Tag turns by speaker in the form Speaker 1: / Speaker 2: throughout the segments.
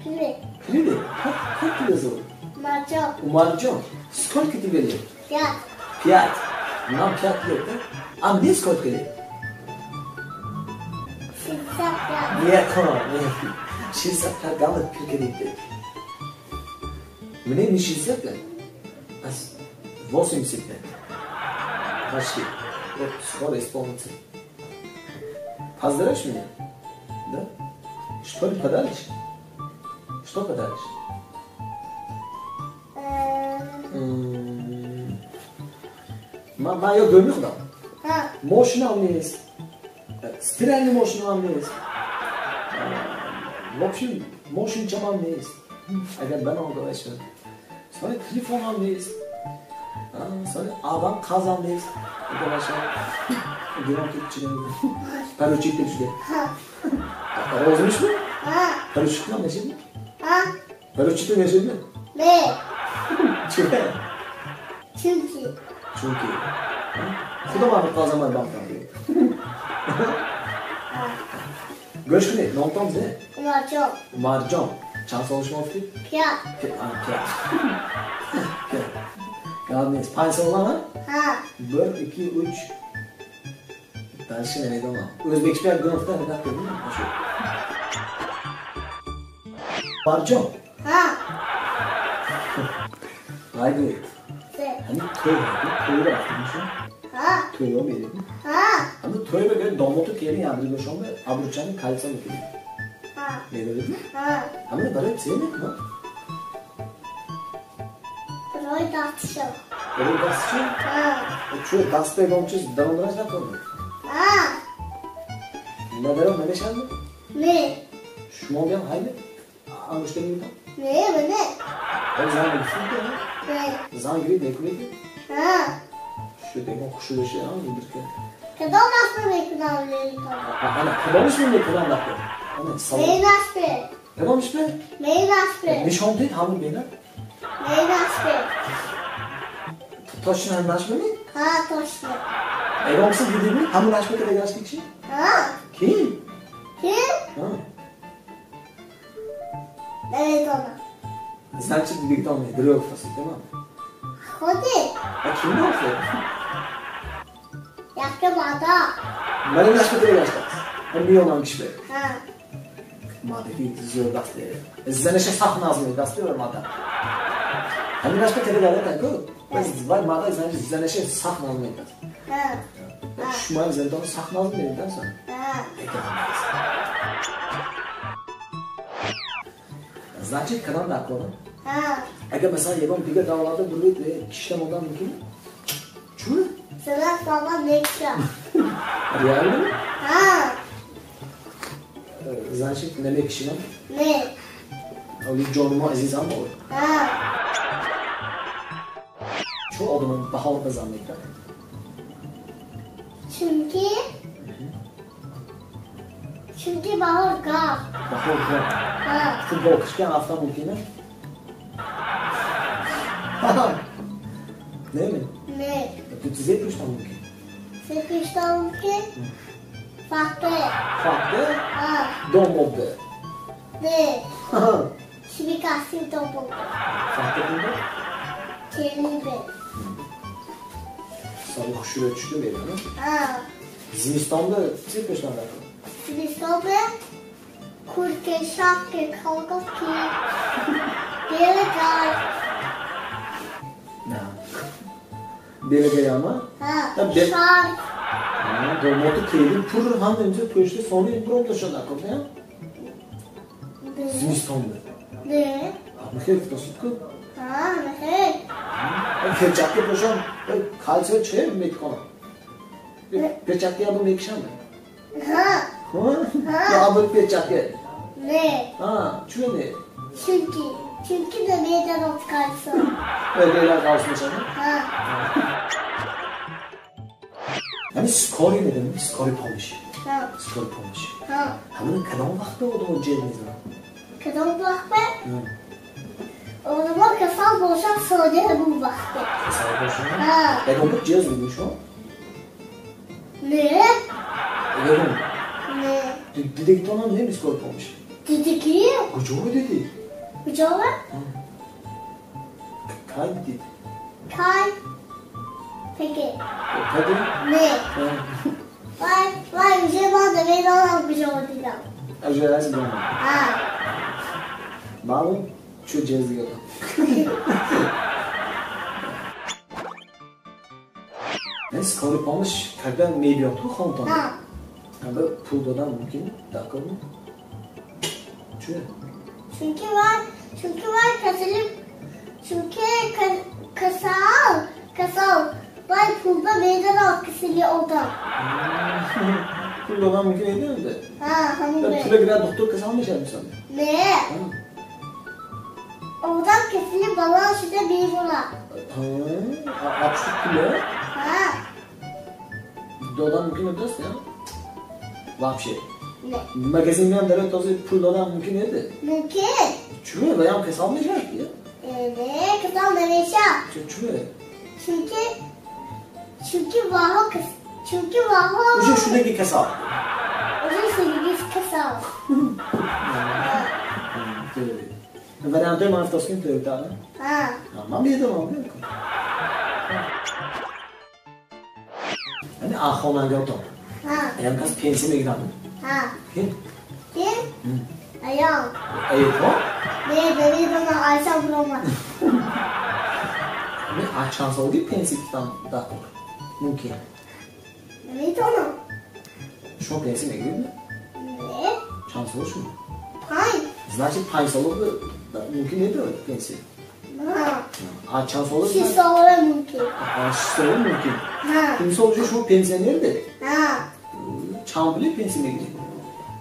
Speaker 1: Привет.
Speaker 2: Привет. Как тебя зовут?
Speaker 1: Умарджон.
Speaker 2: Умарджон. Сколько тебе лет?
Speaker 1: 5.
Speaker 2: 5. Нам 5 лет, да? А мне сколько лет?
Speaker 1: 65.
Speaker 2: Нет, нет. 65 гамма пиркедикте. Мне не 65, а 85. Почти. Вот скоро исполнится. Поздравишь меня? Да? Что ли подаришь? Что подаришь? Ман ё гӯй мехудам. Мошинам нест. Стиральный мошинам нест. В общем, мошинчамам нест. Агар ба ном шуд. Сони телефонам нест. Сони авам қазам нест. Агар баша гирон ки чида поручитель шуда. Розӣ мешудӣ? Поручитель мешудӣ? Поручитель мешудӣ?
Speaker 1: Не.
Speaker 2: Чӣ?
Speaker 1: Чунки.
Speaker 2: Чунки. Худо ман қазамай банкам. Гӯш кунед, номтон зе?
Speaker 1: Умарҷон.
Speaker 2: Умарҷон. Чанд сол шумо гуфтед?
Speaker 1: 5.
Speaker 2: 5. Гап нест. 5 сола, ҳа?
Speaker 1: Ҳа.
Speaker 2: 1, 2, 3. Дальше намедонам. O'zbekcha gunohda nima qildim? Shu. Умарҷон.
Speaker 1: Ҳа.
Speaker 2: Вай гӯед. Ҳамин тӯй, тӯй рафтем шумо?
Speaker 1: Ҳа.
Speaker 2: Тӯйо мерем?
Speaker 1: Ҳа.
Speaker 2: Ҳамин тӯй бегӯед домоту келин ябригашон бе обручальный кольцо мекунем.
Speaker 1: Ҳа.
Speaker 2: Медонед?
Speaker 1: Ҳа.
Speaker 2: Ҳамин барои чӣ мекунад?
Speaker 1: Барои дастшо.
Speaker 2: Барои дастшо?
Speaker 1: Ҳа.
Speaker 2: Чӯ даст ягон чиз даронраш накунед?
Speaker 1: Ҳа.
Speaker 2: Надарон намешавад?
Speaker 1: Не.
Speaker 2: Шумо биям ҳайме? Ангушта мегирам?
Speaker 1: Не, не.
Speaker 2: Зан гирифтед?
Speaker 1: Не.
Speaker 2: Зан гирифт мекунед?
Speaker 1: Ҳа.
Speaker 2: Шуд ягон хушрӯши бирка.
Speaker 1: Кадом насб мекунам лелитон?
Speaker 2: Ана кадомиш мекунам накун? Ана савол.
Speaker 1: Менасбе.
Speaker 2: Кадомиш бе?
Speaker 1: Менасбе.
Speaker 2: Нишон диҳед ҳамун бена?
Speaker 1: Менасбе.
Speaker 2: Точно ҳам нашбеми?
Speaker 1: Ҳа, точно.
Speaker 2: Ягон киси дидидми? Ҳамун нашбе када гашти киши?
Speaker 1: Ҳа.
Speaker 2: Ким?
Speaker 1: Ким?
Speaker 2: Ҳа.
Speaker 1: Намедонам.
Speaker 2: Значит, дидигитон не, дурӯғ гуфтасед, тамом?
Speaker 1: Худи.
Speaker 2: А ким охир?
Speaker 1: Якка мада.
Speaker 2: Мана нашбе када гаштааст. Ҳам миёнам кишбе.
Speaker 1: Ҳа.
Speaker 2: Мадаки зӯр дасте. Занаша сахт назм дасте ва мада. Ҳамин нашбе када галатан ку? Вай мада занаша сахт назм медаст.
Speaker 1: Ҳа.
Speaker 2: Шумо зинтон сахт назм медаст?
Speaker 1: Ҳа.
Speaker 2: Значит, кадам дакорам?
Speaker 1: Ҳа.
Speaker 2: Агар масалан ягон дигар давлатда бурид, кишта мондан мумкин? Чӯ?
Speaker 1: Сана сама мекша.
Speaker 2: Реально?
Speaker 1: Ҳа.
Speaker 2: Значит, намекишинам?
Speaker 1: Не.
Speaker 2: Оли ҷонумо азизам бор.
Speaker 1: Ҳа.
Speaker 2: Чӯ одамон баҳор ба зан мекунад?
Speaker 1: Чунки? Чунки баҳор гарм.
Speaker 2: Баҳор гарм.
Speaker 1: Ҳа.
Speaker 2: Футбол кишкан рафтан мумкин? Не ме?
Speaker 1: Не.
Speaker 2: Ту зе пӯштан мумкин?
Speaker 1: Зе пӯштан мумкин? Фахте.
Speaker 2: Фахте?
Speaker 1: Ҳа.
Speaker 2: Домобе.
Speaker 1: Не. Шибикаси домобе.
Speaker 2: Фахте кунда?
Speaker 1: Келинбе.
Speaker 2: Соли хушрӯ чӯ мерам?
Speaker 1: Ҳа.
Speaker 2: Зимистонда зе пӯштан даркор?
Speaker 1: Зимистонда куртка, шапка, колготки, белагай.
Speaker 2: На. Белагаяма?
Speaker 1: Ҳа. Шарф.
Speaker 2: Домоту келин пур ҳам инҷо пӯшта сони буром дошта даркор, не? Зимистонда.
Speaker 1: Не.
Speaker 2: Мехел футосид ку?
Speaker 1: Ҳа, мехел.
Speaker 2: Перчатка пӯшам, кальсио че метконам? Перчатка ябо мекишам?
Speaker 1: Ҳа.
Speaker 2: Ҳа? Ё або перчатка?
Speaker 1: Не.
Speaker 2: Ҳа, чӯ не?
Speaker 1: Чунки, чунки намедонам кальсио.
Speaker 2: Белаг ғавс мешавад?
Speaker 1: Ҳа.
Speaker 2: Ҳамин скори медонем, скори помощь.
Speaker 1: Ҳа.
Speaker 2: Скори помощь.
Speaker 1: Ҳа.
Speaker 2: Ҳамин кадом вақт одамон ҷер мезанад?
Speaker 1: Кадом вақт? Одамон касал бошад, соди ҳамун вақте.
Speaker 2: Касал бошад?
Speaker 1: Ҳа.
Speaker 2: Ягон бор ҷер задӣ шумо?
Speaker 1: Не.
Speaker 2: Ягон?
Speaker 1: Не.
Speaker 2: Дидагитонам не скорый помощь?
Speaker 1: Дидагӣ?
Speaker 2: Куҷо дидӣ?
Speaker 1: Куҷо?
Speaker 2: Кай дидӣ?
Speaker 1: Кай? Пеки.
Speaker 2: Кай?
Speaker 1: Не. Вай, вай, уже ман намедонам куҷо дидам.
Speaker 2: Уже раз дидам.
Speaker 1: Ҳа.
Speaker 2: Маълум, чӯ ҷез дигадам. Скорый помощь, когда мебиёд ту хонтон?
Speaker 1: Ҳа.
Speaker 2: Ҳа, пул додан мумкин? Даркор ми? Чӯ?
Speaker 1: Чунки вай, чунки вай касали, чунки касал, касал, вай пулба медорад касали одам.
Speaker 2: Пул додан мумкин эди?
Speaker 1: Ҳа, ҳамон.
Speaker 2: Пула гирад духтур касал мешавад мисол?
Speaker 1: Не. Одам касали баланд шуда мемурад.
Speaker 2: Ҳа, апши пула?
Speaker 1: Ҳа.
Speaker 2: Додан мумкин эдаст, я? Вообще?
Speaker 1: Не.
Speaker 2: Магазин меям дарояд тоза пул додан мумкин эди?
Speaker 1: Мумкин.
Speaker 2: Чӯ? Ваям касал мешавад, я?
Speaker 1: Не, касал намешавад.
Speaker 2: Чӯ?
Speaker 1: Чунки, чунки ваҳо, чунки ваҳо.
Speaker 2: Уже шудаги касал.
Speaker 1: Уже шудаги касал.
Speaker 2: Вариантҳои ман афтоскин тӯртар?
Speaker 1: Ҳа.
Speaker 2: Ман медонам, яъне хонандаготон.
Speaker 1: Ҳа.
Speaker 2: Ягон кас пенсия мегирад?
Speaker 1: Ҳа.
Speaker 2: Ким?
Speaker 1: Ким? Аён.
Speaker 2: Аёто?
Speaker 1: Не, намедонам, Айша биромад.
Speaker 2: Аз чанд солагӣ пенсия гирифтан даркор? Мумкин?
Speaker 1: Намедонам.
Speaker 2: Шумо пенсия мегиред?
Speaker 1: Не.
Speaker 2: Чанд сола шумо?
Speaker 1: 5.
Speaker 2: Значит, 5 сола мумкин недорад пенсия?
Speaker 1: Ҳа.
Speaker 2: Аз чанд сола?
Speaker 1: 6 сола мумкин.
Speaker 2: Аз 6 сола мумкин?
Speaker 1: Ҳа.
Speaker 2: Мисол уже шумо пенсионерде?
Speaker 1: Ҳа.
Speaker 2: Чанд пули пенсия мегиред?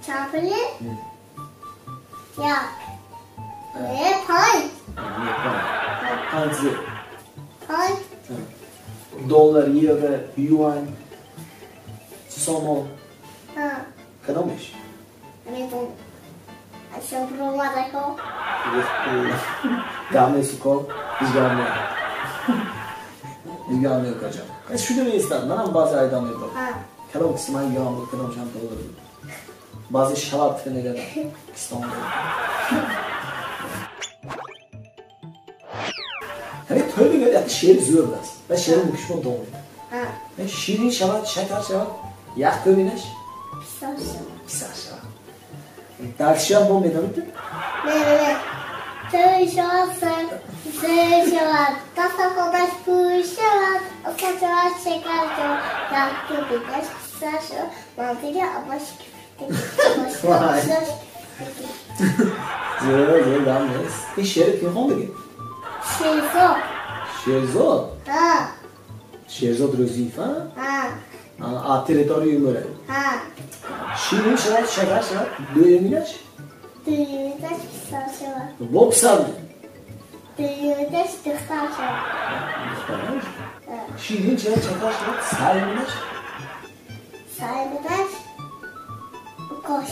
Speaker 1: Чанд пули? 1. Не, 5.
Speaker 2: Не, 5. 5 зе.
Speaker 1: 5.
Speaker 2: Доллар, евро, юань, сомон.
Speaker 1: Ҳа.
Speaker 2: Кадомеш?
Speaker 1: Намедонам. Айша биромад, ако.
Speaker 2: Гап нест, уко. Ҳеҷ гап не. Ҳеҷ гап не, укаҷон. Шуда меистад. Манам баъзе айдам мебарам.
Speaker 1: Ҳа.
Speaker 2: Кадом киси ман юан буд, кадом чанд доллар буд. Баъзе шалат мегардам. Кистон буд. Ҳамин той мегӯяд, як шеъри зӯр аст. Ва шеъри мумкин шумо донед.
Speaker 1: Ҳа.
Speaker 2: Ширин шавад, шакар шавад, як тӯминаш
Speaker 1: писар шавад.
Speaker 2: Писар шавад. Дарсшам бо медонед?
Speaker 1: Не, не, не. Той шавад, сер шавад, дастархонаш пур шавад, осон шавад, шакар шавад, як тӯминаш писар шавад, мантиги абаш кифтаги.
Speaker 2: Зӯр, зӯр, гап нест. Ин шеъри ким хондагӣ?
Speaker 1: Шерзод.
Speaker 2: Шерзод?
Speaker 1: Ҳа.
Speaker 2: Шерзод Рӯзиев, ҳа?
Speaker 1: Ҳа.
Speaker 2: А территорияи Умра?
Speaker 1: Ҳа.
Speaker 2: Ширин шавад, шакар шавад, дуюминаш?
Speaker 1: Дуюминаш писар шавад.
Speaker 2: Бо писар?
Speaker 1: Дуюминаш духтар шавад.
Speaker 2: Духтар?
Speaker 1: Ҳа.
Speaker 2: Ширин шавад, шакар шавад, сариминаш?
Speaker 1: Сариминаш укош.